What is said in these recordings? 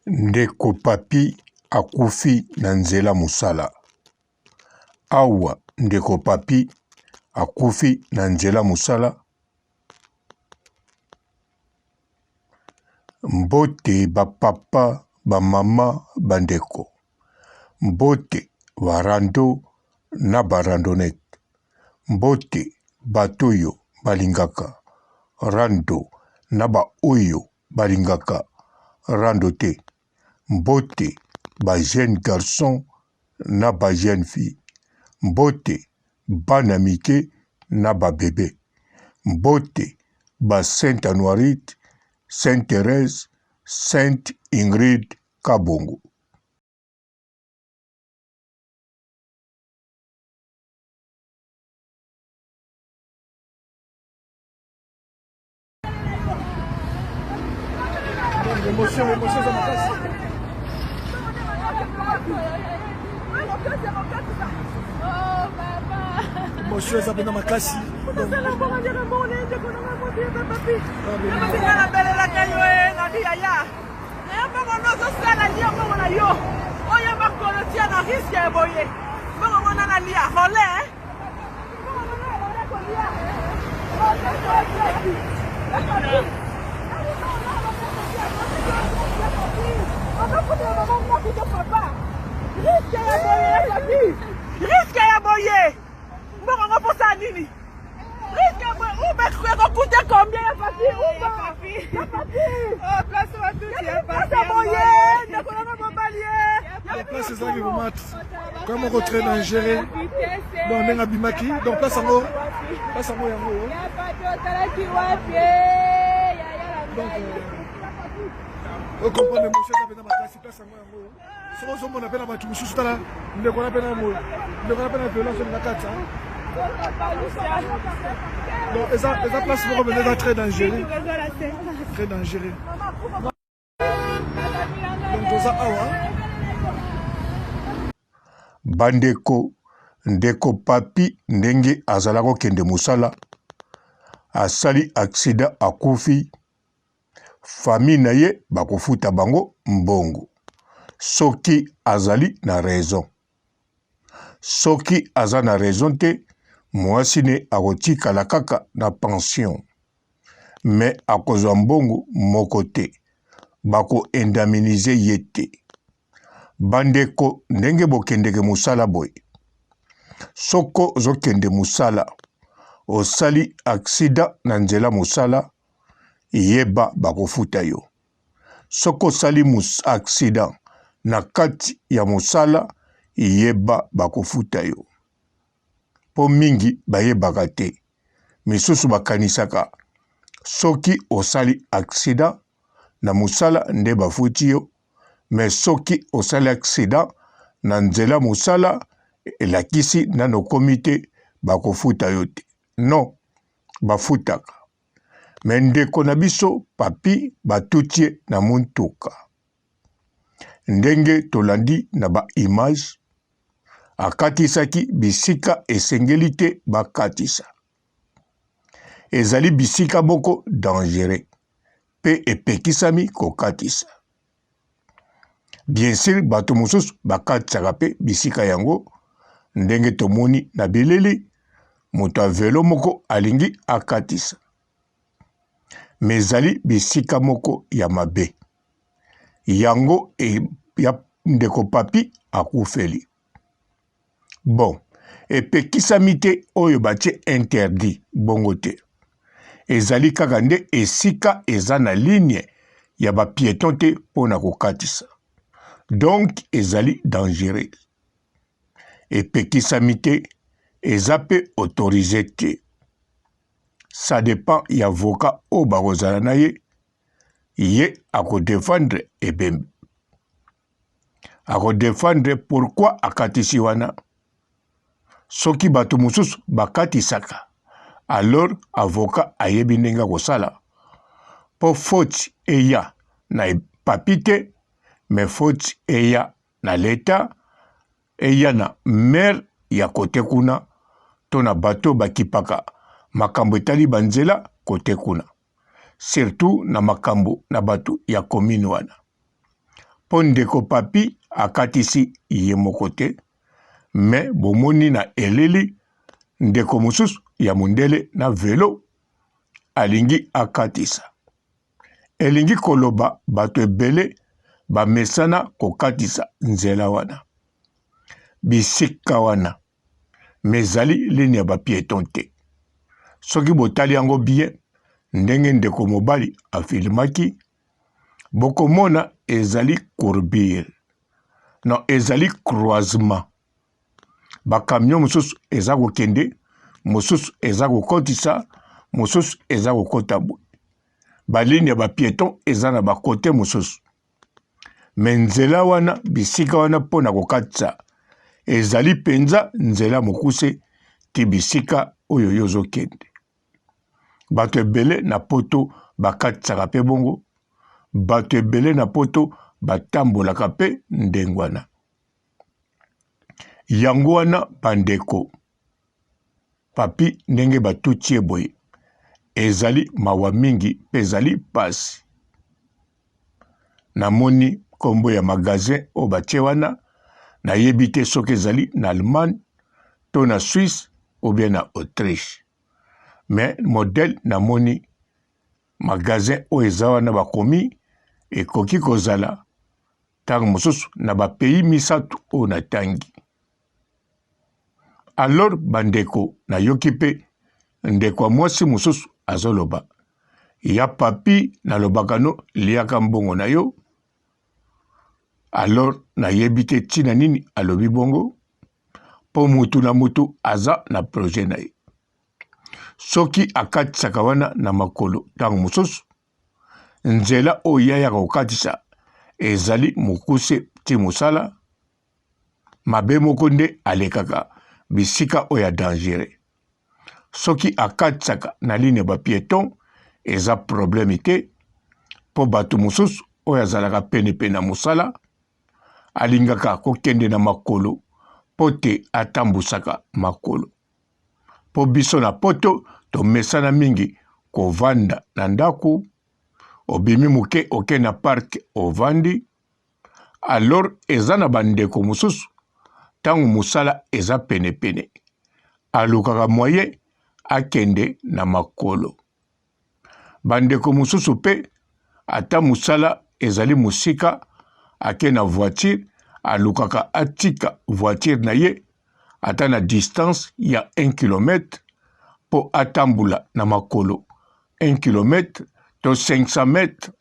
Ndeko Papy akufi na nzela mosala. Awa ndeko Papy akufi na nzela mosala. Mbote ba papa, ba mama, ba ndeko. Mbote ba rando na ba randonnette. Mbote bato oyo balingaka rando na ba oyo balingaka rando te. Mbote ba jeunes garçons na ba jeunes filles. Mbote bana mike na ba bebes. Mbote ba Sainte Anuarite, Sainte Therèse, Sainte Ingrid Kabongo. Emotion, emotion eza makasi. Emotion eza mpenza makasi. Nabelelaka yo e nabi yaya nayo mbongo nde ozosala lia mbongo na yo oyo makolo tia na riske ya boye mbongo ngo nana lia role Risque ya boye mbongo ngo mposa nini risque ya boye ube ekokute combien ya papi uba ya papi place boye ndeko nanga mobali ye place ezalaki vraiment quand moko très dangereux donc ndenge abimaki donc place yango place yango yango donc ocomprendre émotion eza mpenza makasi place yango yango soki ozomona mpe na bato mosusu tala ndeko na mpe na ndeko na mpe na violence olinga kati donc eza place moko mpenza eza très dangereux très dangereux Donc toza awa. Bandeko, ndeko Papy ndenge azala kokende mosala, asali accident akufi, famille na ye bakofuta bango mbongo soki azali na raison. Soki aza na raison te, muasi ne akotikala kaka na pension. Mais akozwa mbongo moko te. Bako indemniser ye te. Bandeko ndenge bokendeke mosala boye, soko ozokende mosala osali accident na nzela mosala, yeba bakofuta yo. Soki osali accident na kati ya mosala yeba bakofuta yo. Po mingi bayebaka te. Misusu bakanisaka soki osali accident na mosala nde bafuti yo, mais soki osali accident na nzela mosala elakisi nanu okomi te bakofuta yo te. Non, bafutaka. Mais ndeko na biso Papy batuti ye na mutuka. Ndenge tolandi na ba images, akatisaki bisika esengeli te bakatisa. Ezali bisika moko dangereux pe epekisami kokatisa. Bien sur bato mosusu bakatisaka pe bisika yango ndenge tomoni na bilili, moto ya velo moko alingi akatisa. Mais ezali bisika moko ya mabe. Yango e, ya ndeko Papy akufeli. Bon, epekisami te oyo batie interdit bongo te. Ezali kaka nde esika eza na ligne ya ba pieton te mpo na kokatisa. Donc ezali dangereux. Epekisami te, eza mpe autorise te. Ça depend ya avocat oyo bakozala na ye, ye ako defendre ebembe. Ako defendre pourquoi akatisi wana. Soki bato mosusu bakatisaka, alors avocat ayebi ndenge akosala mpo faute eya na Papy te, mais faute eya na l'etat, eya na maire ya kote kuna to na bato bakipaka makambo etali ba nzela kote kuna. Surtout na makambo na bato ya commune wana. Mpo ndeko Papy akatisi ye moko te, mais bomoni na elili ndeko mosusu ya mondele na velo alingi akatisa. Elingi koloba bato ebele bamesana kokatisa nzela wana. Bisika wana mais ezali ligne ya ba pieton te. Soki botali yango bien ndenge ndeko mobali afilmaki, bokomona ezali courbure, non ezali croisement. Ba camion mosusu eza kokende, mosusu eza kokotisa, mosusu eza kokota boye. Ba ligne ya ba pieton eza na ba cote mosusu. Me nzela wana, bisika wana mpo na kokatisa ezali mpenza nzela mokuse ti bisika oyo yo ozokende. Bato ebele na poto bakatisaka mpe bongo, bato ebele na poto batambolaka mpe ndenge wana. Yango wana bandeko, Papy ndenge batuti ye boye ezali mawa mingi mpe ezali mpasi. Namoni nkombo ya magasin oyo batie wana, nayebi te soki ezali na Allemagne to na Suisse ou bien na Autriche. Mais modèle namoni magasin oyo eza wana bakomi ekoki kozala ntango mosusu na ba pays misatu oyo natangi. Alors bandeko nayoki mpe ndeko ya mwasi mosusu azoloba ya papi nalobaka no liaka mbongo na yo. Alors nayebi te ntina nini alobi bongo, mpo mutu na mutu aza na projet na ye. Soki akatisaka wana na makolo ntango mosusu nzela oyo ye ayaka kokatisa ezali mokuse ti mosala mabe moko nde alekaka bisika oyo ya dangereux. Soki akatisaka na ligne ya ba pieton eza problème te, mpo bato mosusu oyo azalaka penepene na mosala alingaka kokende na makolo mpo te atambusaka makolo. Mpo biso na poto tomesana mingi kovanda na ndako, obimi moke oke na parc ovandi. Alors eza na bandeko mosusu ntango mosala eza penepene alukaka moyen akende na makolo. Bandeko mosusu mpe ata mosala ezali mosika ake na voiture, alukaka atika voiture na ye ata na distance ya 1 kilomètre mpo atambola na makolo 1 kilomètre to 500 mètres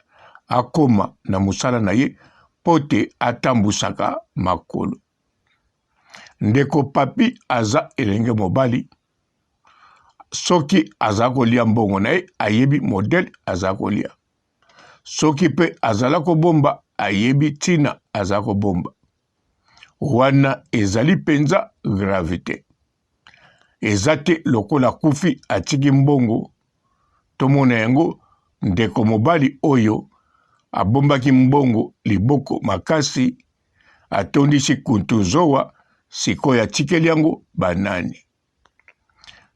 akoma na mosala na ye mpo te atambusaka makolo. Ndeko Papy aza elenge mobali, soki aza kolia mbongo na ye ayebi modele aza kolia, soki mpe azala kobomba ayebi ntina aza kobomba. Wana ezali mpenza gravite. Eza te lokola akufi atiki mbongo tomona yango. Ndeko mobali oyo abombaki mbongo liboko makasi, atondisi kuntu zowa, sikoyo atikeli yango banani?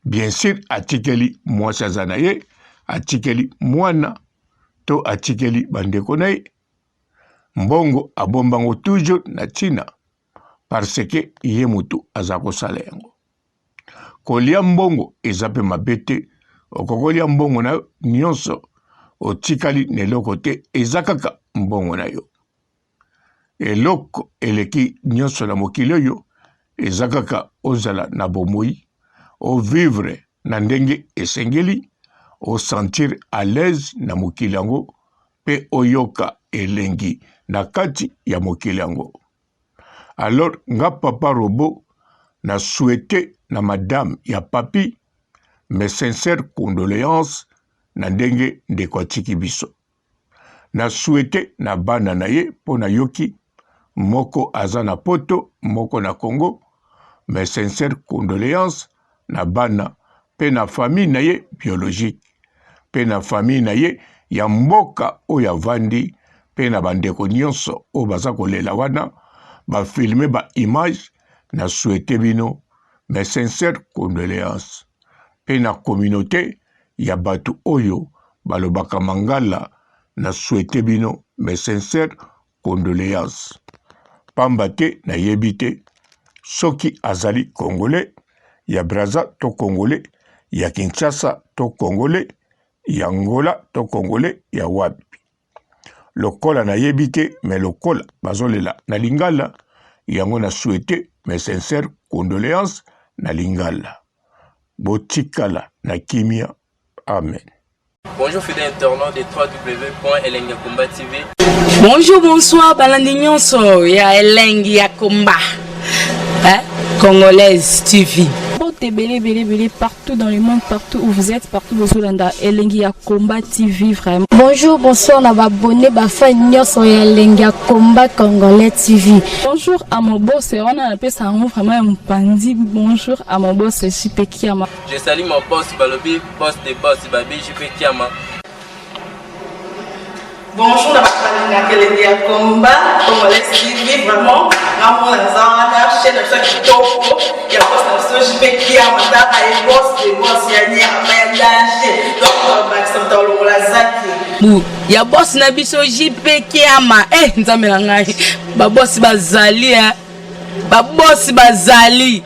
Bien sur atikeli mwasi aza na ye, atikeli mwana to atikeli bandeko na ye. Mbongo abombango toujours na ntina parce que ye motu aza kosala yango. Kolia mbongo eza mpe mabe te, okoki kolia mbongo na yo nyonso, otikali na eloko te, eza kaka mbongo na yo. Eloko eleki nyonso na mokili oyo eza kaka ozala na bomoi, ovivre na ndenge esengeli, osentir à l'aise na mokili yango mpe oyoka elengi na kati ya mokili yango. Alors nga papa robot na souhaite na madame ya Papy mes sincères condoléances na ndenge ndeko atiki biso. Na souhaite na bana na ye mpo nayoki moko aza na poto moko na Congo, mes sincères condoléances na bana mpe na famille na ye biologique mpe na famille na ye ya mboka oyo avandi mpe na bandeko nyonso oyo baza kolela wana bafilme ba image. Na souhaite bino mes sincères condoléances mpe na communauté ya bato oyo balobaka mangala, na souhaite bino mes sincères. condoleances pamba te nayebi te soki azali congolais ya Brazza to congolais ya Kinshasa to congolais ya Angola to congolais ya wapi. Lokola nayebi te mais lokola bazolela na lingala yango na souhaite mes sincères condoleances na lingala. Botikala na kimia. Amen. Bonjour fidèles internautes de www.elengiyakomba TV. Bonjour, bonsoir, balandi nyonso ya Elengi ya Komba. Hein? Congolaise TV. Mbote ebele ebele ebele partout dans le monde, partout où vous êtes, partout bozolanda Elengi ya Combat TV vraiment. Bonjour, bonsoir na ba abonné ba fan nyonso ya Elengi ya Combat Congolais TV. Bonjour à mon boss, wana napesa yango vraiment ya mopanzi. Bonjour à mon boss JP Kiama. Je salue mon boss Balobi, boss de boss Babi JP Kiama. Bonjour na bato balingaka elengi ya combat congolais TV vraiment ngamona naza wana chaîne na biso ya kitoko ya boss na biso JP Kiama tala ye boss de boss ya nyama ya danger donc bakisa moto alongola zaki bu ya boss na biso JP Kiama eh nzambe na ngai ba boss bazali eh ba boss bazali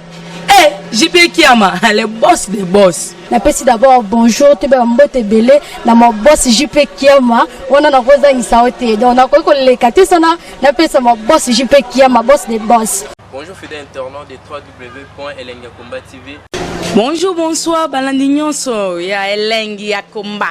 eh JP Kiama le boss de boss. Napesi d'abord bonjour toyeba mbote ebele na ma boss JP Kiama wana nakozangisa yo te donc nakoki koleka te sana napesa ma boss JP Kiama boss de boss. Bonjour fidèles internautes de www.elengiyakomba TV. Bonjour, bonsoir, balandi nyonso ya Elengi ya Komba.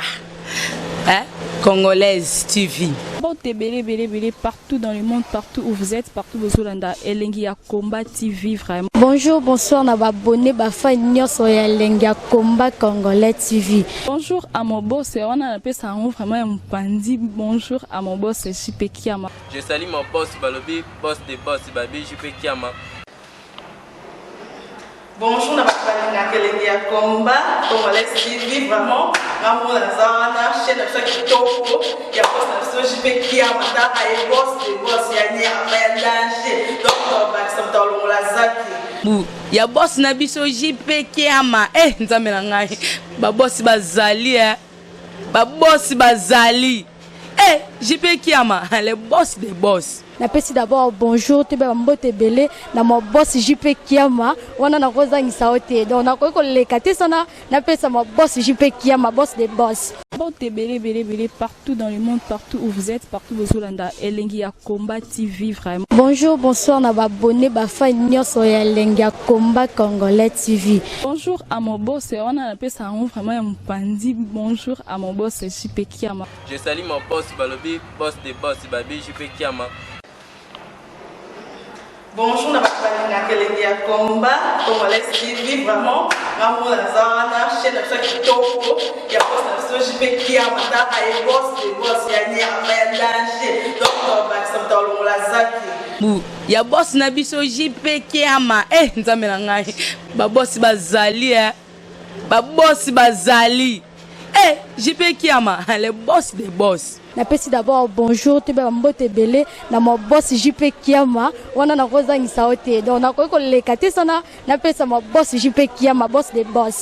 Hein? Congolaise TV. Mbote ebele ebele ebele partout dans le monde, partout où vous êtes, partout bozolanda Elengi ya Combat TV vraiment. Bonjour, bonsoir na ba abonné ba fan nyonso ya Elengi ya Combat Congolais TV. Bonjour à mon boss, wana napesa yango vraiment ya mopanzi. Bonjour à mon boss JP Kiama. Je salue mon boss Balobi, boss de boss Babi JP Kiama. Bonjour na bato balingaka elengi ya combat congolais TV vraiment ngamona naza wana chaîne na biso ya kitoko ya boss na biso JP Kiama tala ye boss de boss ya nyama ya danger donc bakisa moto alongola zaki bu ya boss na biso JP Kiama eh nzambe na ngai ba boss bazali eh ba boss bazali eh JP Kiama le boss de boss. Napesi d'abord bonjour toyeba mbote ebele na ma boss JP Kiama wana nakozangisa yo te donc nakoki koleka te sana napesa ma boss JP Kiama boss de boss. Mbote ebele ebele ebele partout dans le monde, partout où vous êtes, partout bozolanda Elengi ya Combat TV vraiment. Bonjour, bonsoir na ba abonné ba fan nyonso ya Elengi ya Combat Congolais TV. Bonjour à mon boss, wana napesa yango vraiment ya mopanzi. Bonjour à mon boss JP Kiama. Je salue mon boss Balobi, boss de boss Babi JP Kiama. Bonjour na bato balingaka elengi ya combat congolais TV vraiment ngamona naza wana chaîne na biso ya kitoko ya boss na biso JP Kiama tala ye boss de boss ya nyama ya danger donc bakisa moto alongola zaki bu ya boss na biso JP Kiama eh nzambe na ngai ba boss bazali eh ba boss bazali eh JP Kiama le boss de boss. Napesi d'abord bonjour toyeba mbote ebele na ma boss JP Kiama wana nakozangisa yo te donc nakoki koleka te sana napesa ma boss JP Kiama boss de boss.